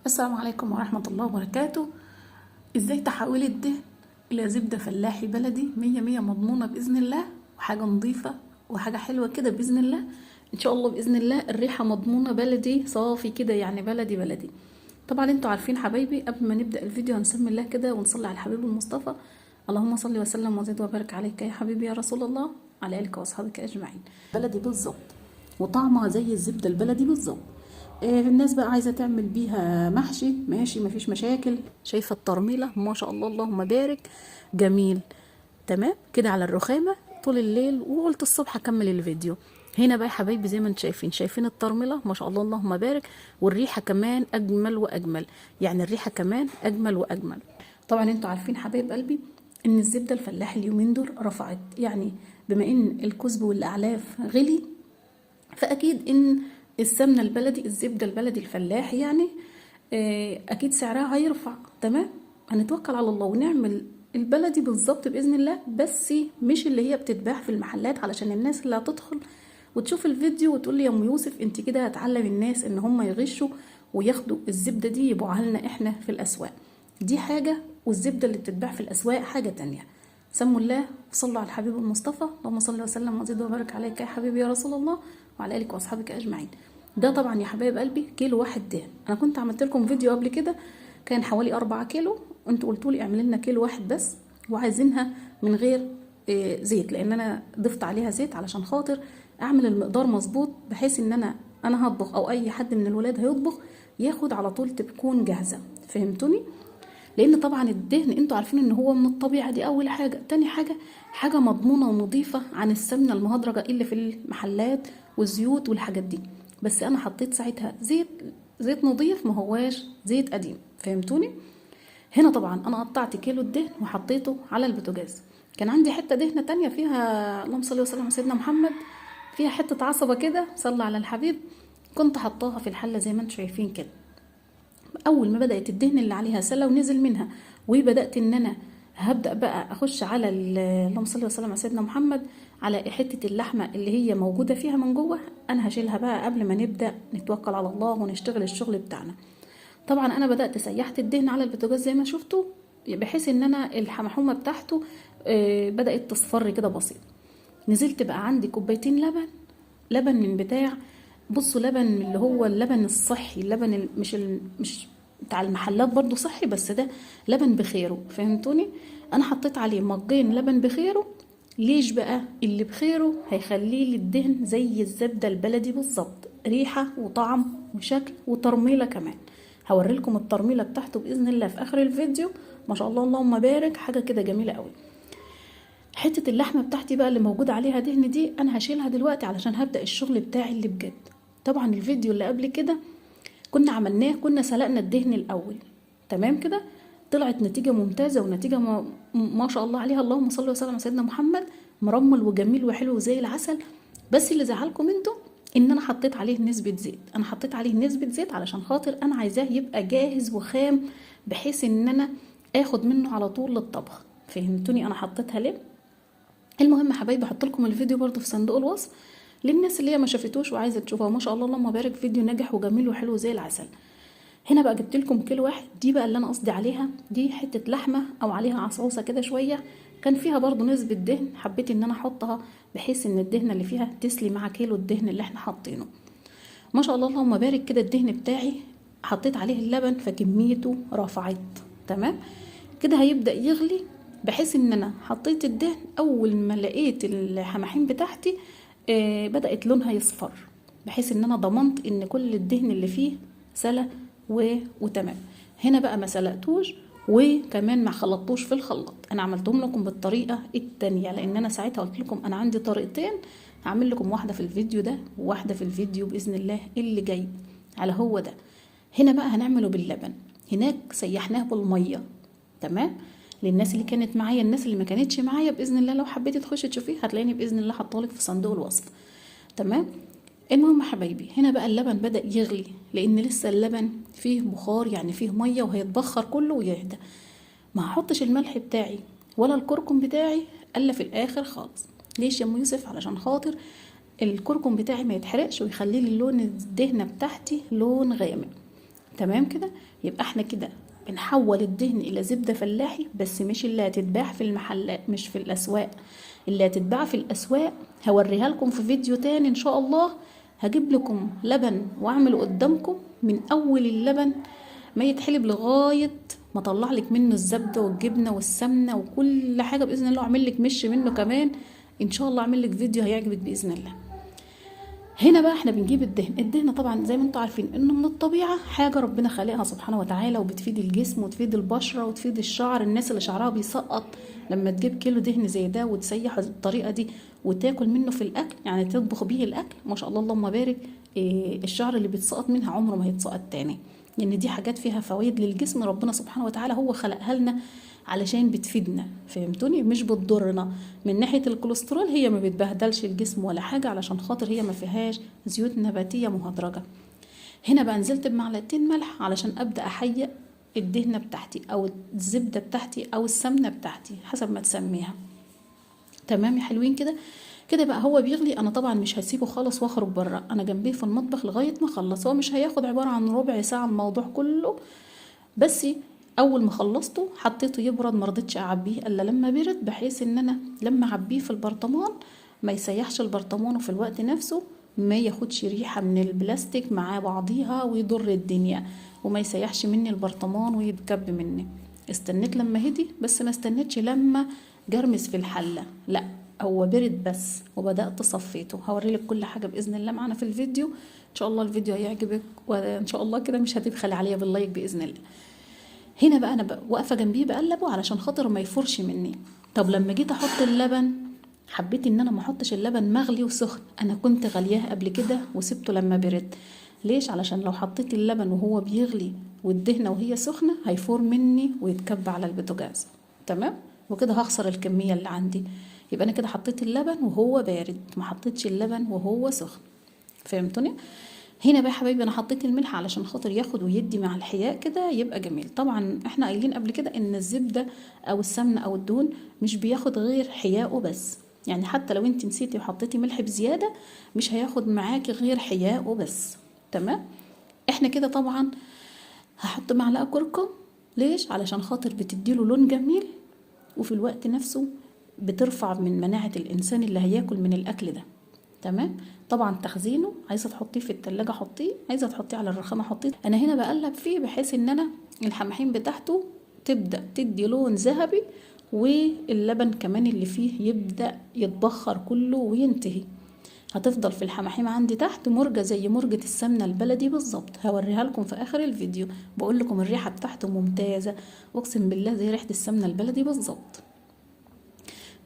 السلام عليكم ورحمة الله وبركاته. ازاي تحولي الدهن الى زبدة فلاحي بلدي مية مية مضمونة بإذن الله، وحاجة نظيفة وحاجة حلوة كده بإذن الله. ان شاء الله بإذن الله الريحة مضمونة بلدي صافي كده، يعني بلدي بلدي. طبعا انتوا عارفين حبايبي، قبل ما نبدأ الفيديو هنسمي الله كده ونصلي على الحبيب المصطفى. اللهم صل وسلم وزد وبارك عليك يا حبيبي يا رسول الله، على آلك وأصحابك أجمعين. بلدي بالظبط، وطعمها زي الزبدة البلدي بالظبط. الناس بقى عايزة تعمل بيها محشي، ماشي مفيش مشاكل. شايفة الترميلة ما شاء الله اللهم بارك، جميل تمام كده على الرخامة طول الليل، وقلت الصبح اكمل الفيديو. هنا بقى يا حبايبي زي ما انتم شايفين الترميلة ما شاء الله اللهم بارك، والريحة كمان اجمل واجمل، يعني الريحة كمان اجمل واجمل. طبعا انتوا عارفين حبايب قلبي ان الزبدة الفلاحي اليومين دول رفعت، يعني بما ان الكزب والاعلاف غلي، فاكيد ان السمنة البلدي الزبدة البلدي الفلاحي يعني اكيد سعرها هيرفع. تمام، هنتوكل على الله ونعمل البلدي بالظبط باذن الله، بس مش اللي هي بتتباع في المحلات، علشان الناس اللي هتدخل وتشوف الفيديو وتقول لي يا ام يوسف انت كده هتعلم الناس ان هم يغشوا وياخدوا الزبدة دي يبيعوها لنا احنا في الاسواق. دي حاجة، والزبده اللي بتتباع في الاسواق حاجة تانية. سموا الله وصلوا على الحبيب المصطفى، اللهم صل وسلم وزد وبارك عليك يا حبيبي يا رسول الله وعلى آلك واصحابك اجمعين. ده طبعا يا حبايب قلبي كيلو واحد دهن. انا كنت عملت لكم فيديو قبل كده كان حوالي 4 كيلو، انتوا قلتوا لي اعملي لنا كيلو واحد بس، وعايزينها من غير زيت، لان انا ضفت عليها زيت علشان خاطر اعمل المقدار مظبوط، بحيث ان انا هطبخ او اي حد من الولاد هيطبخ ياخد على طول تكون جاهزة. فهمتوني؟ لان طبعا الدهن انتوا عارفين ان هو من الطبيعة، دي اول حاجة. تاني حاجة، حاجة مضمونه ونظيفه عن السمنة المهدرجه اللي في المحلات والزيوت والحاجات دي. بس انا حطيت ساعتها زيت نظيف، ما هواش زيت قديم. فهمتوني؟ هنا طبعا انا قطعت كيلو الدهن وحطيته على البوتاجاز. كان عندي حتة دهنه تانية فيها، اللهم صل وسلم على سيدنا محمد، فيها حتة عصبه كده، صلى على الحبيب، كنت حطاها في الحلة زي ما انتم شايفين كده. اول ما بدات الدهن اللي عليها سله ونزل منها، وبدات ان انا هبدا بقى اخش على اللهم صل وسلم على سيدنا محمد، على حتة اللحمة اللي هي موجودة فيها من جوه. انا هشيلها بقى قبل ما نبدا نتوكل على الله ونشتغل الشغل بتاعنا. طبعا انا بدات سيحت الدهن على البوتاجاز زي ما شفتوا، بحيث ان انا الحمحومه بتاعته بدات تصفر كده بسيط. نزلت بقى عندي كوبايتين لبن، لبن من بتاع، بصوا لبن اللي هو اللبن الصحي، اللبن مش بتاع المحلات برضو صحي، بس ده لبن بخيره. فهمتوني؟ انا حطيت عليه مجين لبن بخيره. ليش بقى؟ اللي بخيره هيخليه للدهن زي الزبدة البلدي بالظبط، ريحة وطعم وشكل وترميلة كمان. هوري لكم الترميلة بتاعته بإذن الله في آخر الفيديو. ما شاء الله اللهم بارك، حاجة كده جميلة قوي. حتة اللحمة بتاعتي بقى اللي موجود عليها دهن دي أنا هشيلها دلوقتي علشان هبدأ الشغل بتاعي اللي بجد. طبعا الفيديو اللي قبل كده كنا عملناه، كنا سلقنا الدهن الأول، تمام كده، طلعت نتيجة ممتازة ونتيجة ما شاء الله عليها، اللهم صل وسلم على سيدنا محمد، مرمل وجميل وحلو زي العسل. بس اللي زعلكم انتوا ان انا حطيت عليه نسبة زيت. انا حطيت عليه نسبة زيت علشان خاطر انا عايزاه يبقى جاهز وخام، بحيث ان انا اخد منه على طول للطبخ. فهمتوني انا حطيتها ليه؟ المهم حبايبي هحط لكم الفيديو برضو في صندوق الوصف للناس اللي هي ما شافتوش وعايزه تشوفه. ما شاء الله اللهم بارك، فيديو ناجح وجميل وحلو زي العسل. هنا بقى جبت لكم كيلو واحد، دي بقى اللي انا قصدي عليها، دي حتة لحمه او عليها عصعوصه كده شوية، كان فيها برضو نسبه دهن، حبيت ان انا احطها بحيث ان الدهنه اللي فيها تسلي مع كيلو الدهن اللي احنا حاطينه. ما شاء الله اللهم بارك كده الدهن بتاعي حطيت عليه اللبن فكميته رفعت. تمام كده هيبدا يغلي، بحيث ان انا حطيت الدهن اول ما لقيت الحماحين بتاعتي بدأت لونها يصفر، بحيث ان انا ضمنت ان كل الدهن اللي فيه سلق وتمام. هنا بقى ما سلقتوش وكمان ما خلطتوش في الخلاط، انا عملتهم لكم بالطريقة التانية، لان انا ساعتها قلت لكم انا عندي طريقتين، هعمل لكم واحدة في الفيديو ده وواحدة في الفيديو بإذن الله اللي جاي على هو ده. هنا بقى هنعمله باللبن، هناك سيحناه بالمية. تمام للناس اللي كانت معايا، الناس اللي ما كانتش معايا باذن الله لو حبيتي تخشي تشوفيه هتلاقيني باذن الله حاطالك في صندوق الوصف. تمام. المهم حبايبي هنا بقى اللبن بدأ يغلي، لان لسه اللبن فيه بخار، يعني فيه مية وهيتبخر كله ويهدى. ما هحطش الملح بتاعي ولا الكركم بتاعي الا في الاخر خالص. ليش يا ام يوسف؟ علشان خاطر الكركم بتاعي ما يتحرقش ويخلي لي اللون الدهنه بتاعتي لون غامق. تمام كده؟ يبقى احنا كده بنحول الدهن الى زبدة فلاحي، بس مش اللي هتتباع في المحلات، مش في الاسواق. اللي هتتباع في الاسواق هوريها لكم في فيديو تاني ان شاء الله. هجيب لكم لبن واعمله قدامكم من اول اللبن ما يتحلب لغاية ما اطلع لك منه الزبدة والجبنه والسمنه وكل حاجة باذن الله، واعمل لك مش منه كمان ان شاء الله. اعمل لك فيديو هيعجبك باذن الله. هنا بقى احنا بنجيب الدهن. الدهن طبعا زي ما انتم عارفين انه من الطبيعة حاجة ربنا خالقها سبحانه وتعالى، وبتفيد الجسم وتفيد البشرة وتفيد الشعر. الناس اللي شعرها بيسقط لما تجيب كيلو دهن زي ده وتسيحه بالطريقة دي وتاكل منه في الاكل، يعني تطبخ بيه الاكل، ما شاء الله اللهم بارك، الشعر اللي بيتسقط منها عمره ما هيتسقط تاني. لان يعني دي حاجات فيها فوائد للجسم، ربنا سبحانه وتعالى هو خلقها لنا علشان بتفيدنا، فهمتوني؟ مش بتضرنا. من ناحية الكوليسترول هي ما بتبهدلش الجسم ولا حاجة، علشان خاطر هي ما فيهاش زيوت نباتية مهدرجة. هنا بقى نزلت بمعلقتين ملح علشان أبدأ أحيق الدهنة بتاعتي أو الزبدة بتاعتي أو السمنة بتاعتي حسب ما تسميها. تمام يا حلوين؟ كده كده بقى هو بيغلي. انا طبعا مش هسيبه خالص واخرج بره، انا جنبيه في المطبخ لغاية ما اخلص. هو مش هياخد عبارة عن ربع ساعة الموضوع كله، بس اول ما خلصته حطيته يبرد، ما رضيتش اعبيه الا لما برد، بحيث ان انا لما اعبيه في البرطمان ما يسيحش البرطمان، وفي الوقت نفسه ما ياخدش ريحه من البلاستيك مع بعضيها ويضر الدنيا، وما يسيحش مني البرطمان ويتكب مني. استنيت لما هدي، بس ما استنيتش لما جرمس في الحلة، لا هو برد بس وبدات صفيته. هوريلك كل حاجة باذن الله معانا في الفيديو ان شاء الله. الفيديو هيعجبك وان شاء الله كده مش هتبخل عليا بال like باذن الله. هنا بقى انا واقفة جنبيه بقلبه علشان خاطر ما يفورش مني. طب لما جيت احط اللبن حبيت ان انا ما احطش اللبن مغلي وسخن، انا كنت غلياه قبل كده وسبته لما برد. ليش؟ علشان لو حطيت اللبن وهو بيغلي والدهنه وهي سخنة هيفور مني ويتكب على البوتاجاز. تمام؟ وكده هخسر الكمية اللي عندي. يبقى انا كده حطيت اللبن وهو بارد، ما حطيتش اللبن وهو سخن. فهمتوني؟ هنا بقى يا حبايبي انا حطيت الملح علشان خاطر ياخد ويدي مع الحياء كده يبقى جميل. طبعا احنا قايلين قبل كده ان الزبدة او السمنة او الدهون مش بياخد غير حياءه بس، يعني حتى لو انت نسيتي وحطيتي ملح بزيادة مش هياخد معاكي غير حياءه بس. تمام؟ احنا كده طبعا هحط معلقه كركم. ليش؟ علشان خاطر بتديله لون جميل، وفي الوقت نفسه بترفع من مناعة الانسان اللي هياكل من الاكل ده. تمام؟ طبعا تخزينه، عايزه تحطيه في التلاجة حطيه، عايزه تحطيه على الرخامه حطيه. انا هنا بقلب فيه بحيث ان انا الحماحيم بتاعته تبدا تدي لون ذهبي، واللبن كمان اللي فيه يبدا يتبخر كله وينتهي. هتفضل في الحماحيم عندي تحت مرجه زي مرجه السمنة البلدي بالظبط، هوريها لكم في اخر الفيديو. بقول لكم الريحة بتاعته ممتازة، اقسم بالله زي ريحه السمنة البلدي بالظبط.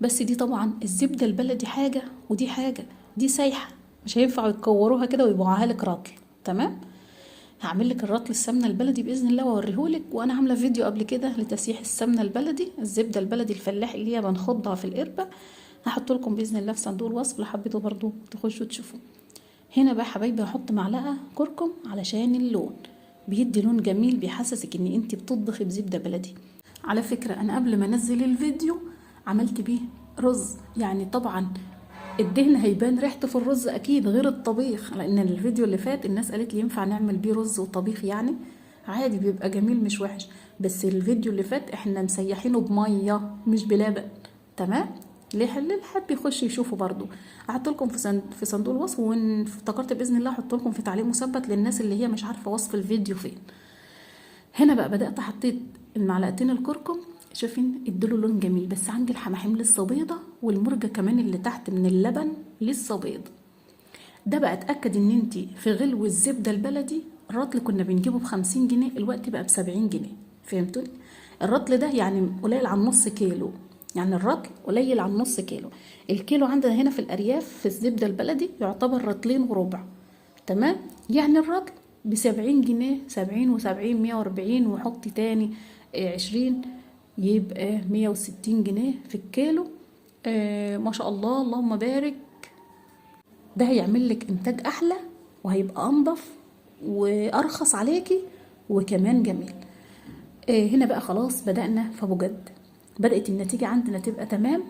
بس دي طبعا الزبدة البلدي حاجة ودي حاجة، دي سايحه مش هينفع يكوروها كده ويبيعوها لك رطل. تمام؟ هعمل لك الرطل السمنة البلدي باذن الله واوريهولك، وانا عامله فيديو قبل كده لتسييح السمنة البلدي، الزبدة البلدي الفلاح اللي هي بنخضها في القربة. هحط لكم باذن الله في صندوق الوصف لو حبيتوا برضو تخشوا تشوفوا. هنا بقى حبايبي هحط معلقه كركم علشان اللون، بيدي لون جميل، بيحسسك ان انت بتطبخي بزبده بلدي. على فكرة انا قبل ما انزل الفيديو عملت بيه رز، يعني طبعا الدهن هيبان ريحته في الرز اكيد غير الطبيخ، لان الفيديو اللي فات الناس قالت لي ينفع نعمل بيه رز وطبيخ، يعني عادي بيبقى جميل مش وحش. بس الفيديو اللي فات احنا مسيحينه بميه مش بلبن. تمام؟ ليه اللي حب يخش يشوفه برضو احط لكم في صندوق الوصف، وان افتكرت باذن الله احط لكم في تعليق مثبت للناس اللي هي مش عارفه وصف الفيديو فين. هنا بقى بدات حطيت المعلقتين الكركم، شايفين ادوا لون جميل. بس عندي الحماحيم لسه بيضة، والمرجه كمان اللي تحت من اللبن لسه بيضة. ده بقى اتاكد ان انت في غلو الزبدة البلدي. الرطل كنا بنجيبه ب50 جنيه، الوقت بقى ب70 جنيه. فهمتوني؟ الرطل ده يعني قليل عن نص كيلو، يعني الرطل قليل عن نص كيلو. الكيلو عندنا هنا في الارياف في الزبدة البلدي يعتبر رطلين وربع. تمام؟ يعني الرطل ب70 جنيه، 70 و70 140، وحطي تاني 20 يبقى 160 جنيه في الكيلو. ما شاء الله اللهم بارك. ده هيعمل لك انتاج احلى، وهيبقى انضف وارخص عليكي وكمان جميل. هنا بقى خلاص بدأنا فبجد بدأت النتيجة عندنا تبقى تمام،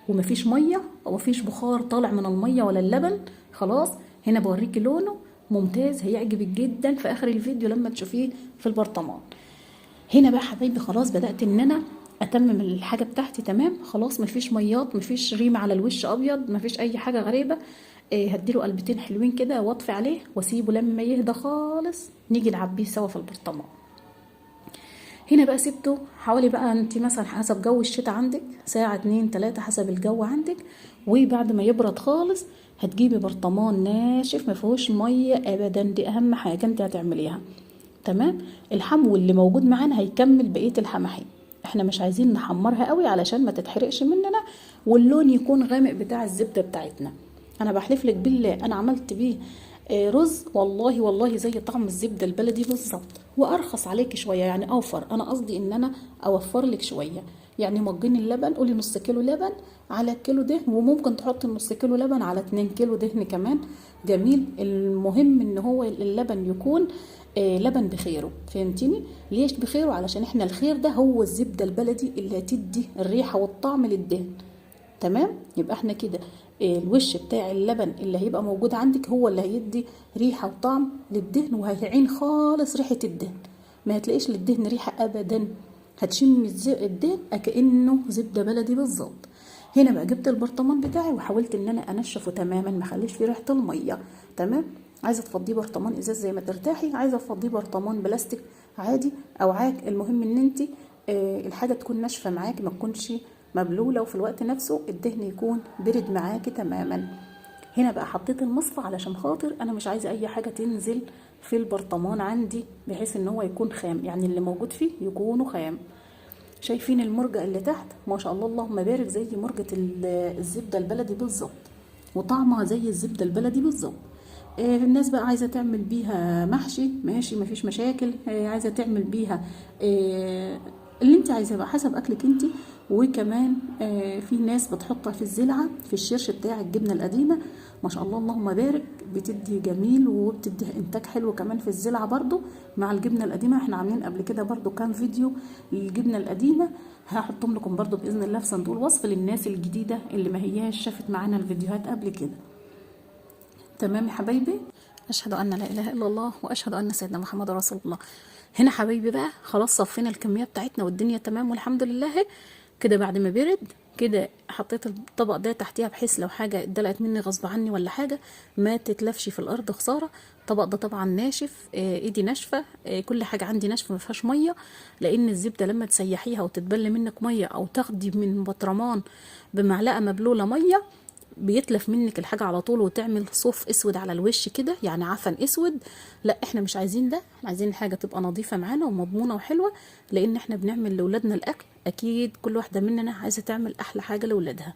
ومفيش مية ومفيش بخار طالع من المية ولا اللبن. خلاص هنا بوريكي لونه، ممتاز هيعجبك جدا في اخر الفيديو لما تشوفيه في البرطمان. هنا بقى حبايبي خلاص بدات ان انا اتمم الحاجة بتاعتي. تمام خلاص، مفيش مياط، مفيش ريم على الوش ابيض، مفيش اي حاجة غريبة. هديله قلبتين حلوين كده واطفي عليه واسيبه لما يهدى خالص نيجي نعبيه سوا في البرطمان. هنا بقى سبته حوالي بقى انت مثلا حسب جو الشتاء عندك ساعة 2 3 حسب الجو عندك. وبعد ما يبرد خالص هتجيبي برطمان ناشف ما فيهوش مية ابدا، دي اهم حاجة انت هتعمليها. تمام. الحمو اللي موجود معانا هيكمل بقية الحماحيم، احنا مش عايزين نحمرها قوي علشان ما تتحرقش مننا واللون يكون غامق بتاع الزبدة بتاعتنا. انا بحلف لك بالله انا عملت بيه رز والله والله زي طعم الزبدة البلدي بالظبط، وارخص عليك شوية يعني اوفر. انا قصدي ان انا اوفر لك شوية، يعني مجين اللبن قولي نص كيلو لبن على كيلو دهن، وممكن تحطي نص كيلو لبن على 2 كيلو دهن كمان. جميل. المهم ان هو اللبن يكون لبن بخيره، فهمتيني ليش بخيره؟ علشان احنا الخير ده هو الزبدة البلدي اللي هتدي الريحة والطعم للدهن. تمام. يبقى احنا كده الوش بتاع اللبن اللي هيبقى موجود عندك هو اللي هيدي ريحة وطعم للدهن، وهيعين خالص ريحة الدهن، ما هتلاقيش للدهن ريحة ابدا، هتشم الدهن كأنه زبدة بلدي بالظبط. هنا بقى جبت البرطمان بتاعي وحاولت ان انا انشفه تماما، ما اخليش فيه ريحة المية. تمام. عايزة تفضيه برطمان ازاز زي ما ترتاحي، عايزة تفضيه برطمان بلاستيك عادي او عاج، المهم ان انت الحاجة تكون ناشفة معاكي، ما تكونش مبلولة، وفي الوقت نفسه الدهن يكون برد معاكي تماما. هنا بقى حطيت المصفى علشان خاطر انا مش عايزة اي حاجة تنزل في البرطمان عندي، بحيث ان هو يكون خام، يعني اللي موجود فيه يكونوا خام. شايفين المرجة اللي تحت؟ ما شاء الله اللهم بارك، زي مرجة الزبدة البلدي بالظبط، وطعمها زي الزبدة البلدي بالظبط. الناس بقى عايزة تعمل بيها محشي، ماشي مفيش مشاكل. عايزة تعمل بيها اللي انت عايزاه بقى حسب اكلك انت. وكمان في ناس بتحطها في الزلعة في الشرش بتاع الجبنة القديمة، ما شاء الله اللهم بارك، بتدي جميل وبتدي انتاج حلو كمان في الزلعة برضو مع الجبنة القديمة. احنا عاملين قبل كده برضو كام فيديو للجبنة القديمة، هحطهم لكم برضو بإذن الله في صندوق الوصف للناس الجديدة اللي ما هياش شافت معانا الفيديوهات قبل كده. تمام يا حبايبي، أشهد أن لا إله إلا الله وأشهد أن سيدنا محمد رسول الله. هنا حبايبي بقى خلاص صفينا الكمية بتاعتنا والدنيا تمام والحمد لله. كده بعد ما برد كده حطيت الطبق ده تحتيها، بحيث لو حاجة اتدلقت مني غصب عني ولا حاجة ما تتلفش في الأرض خسارة. الطبق ده طبعا ناشف، ايدي ناشفة، كل حاجة عندي ناشفة ما فيهاش مية، لأن الزبدة لما تسيحيها وتتبل منك مية أو تاخدي من بطرمان بمعلقة مبلولة مية بيتلف منك الحاجة على طول وتعمل صوف اسود على الوش كده، يعني عفن اسود. لا احنا مش عايزين ده، احنا عايزين الحاجة تبقى نظيفة معانا ومضمونة وحلوة، لان احنا بنعمل لولادنا الاكل، اكيد كل واحدة مننا عايزة تعمل احلى حاجة لولادها.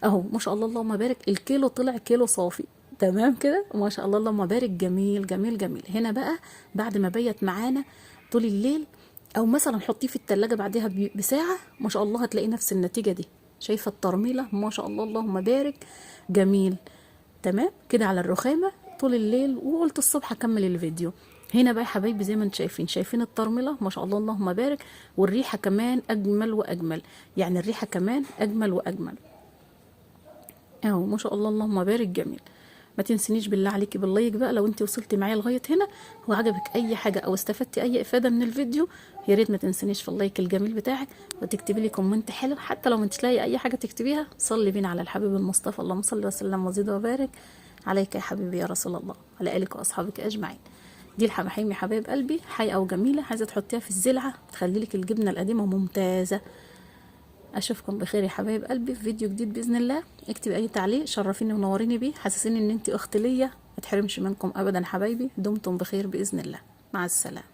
اهو ما شاء الله اللهم بارك، الكيلو طلع كيلو صافي. تمام كده ما شاء الله اللهم بارك، جميل جميل جميل. هنا بقى بعد ما بيت معانا طول الليل، او مثلا حطيه في التلاجة بعدها بساعة، ما شاء الله هتلاقي نفس النتيجة دي. شايفة الترميلة ما شاء الله اللهم بارك، جميل. تمام كده على الرخامة طول الليل، وقلت الصبح اكمل الفيديو. هنا بقى يا حبايبي زي ما انتم شايفين الترميلة ما شاء الله اللهم بارك، والريحة كمان اجمل واجمل، يعني الريحة كمان اجمل واجمل اهو ما شاء الله اللهم بارك، جميل. ما تنسينيش بالله عليكي بال like بقى لو انت وصلتي معايا لغاية هنا وعجبك اي حاجة او استفدتي اي افاده من الفيديو، يا ريت ما تنسينيش في ال like الجميل بتاعك، وتكتبي لي comment حلو، حتى لو ما انتش لاقي اي حاجة تكتبيها. صلي بينا على الحبيب المصطفى، اللهم صل وسلم وزد وبارك عليك يا حبيبي يا رسول الله، على الك واصحابك اجمعين. دي الحماحيم يا حبايب قلبي، حقيقة وجميلة، عايزه تحطيها في الزلعه تخلي لك الجبنة القديمة ممتازة. اشوفكم بخير يا حبايب قلبي في فيديو جديد باذن الله. اكتبي اي تعليق شرفيني ونوريني بيه، حسسيني ان انت اخت ليا، ما تحرمش منكم ابدا حبايبي. دمتم بخير باذن الله، مع السلامة.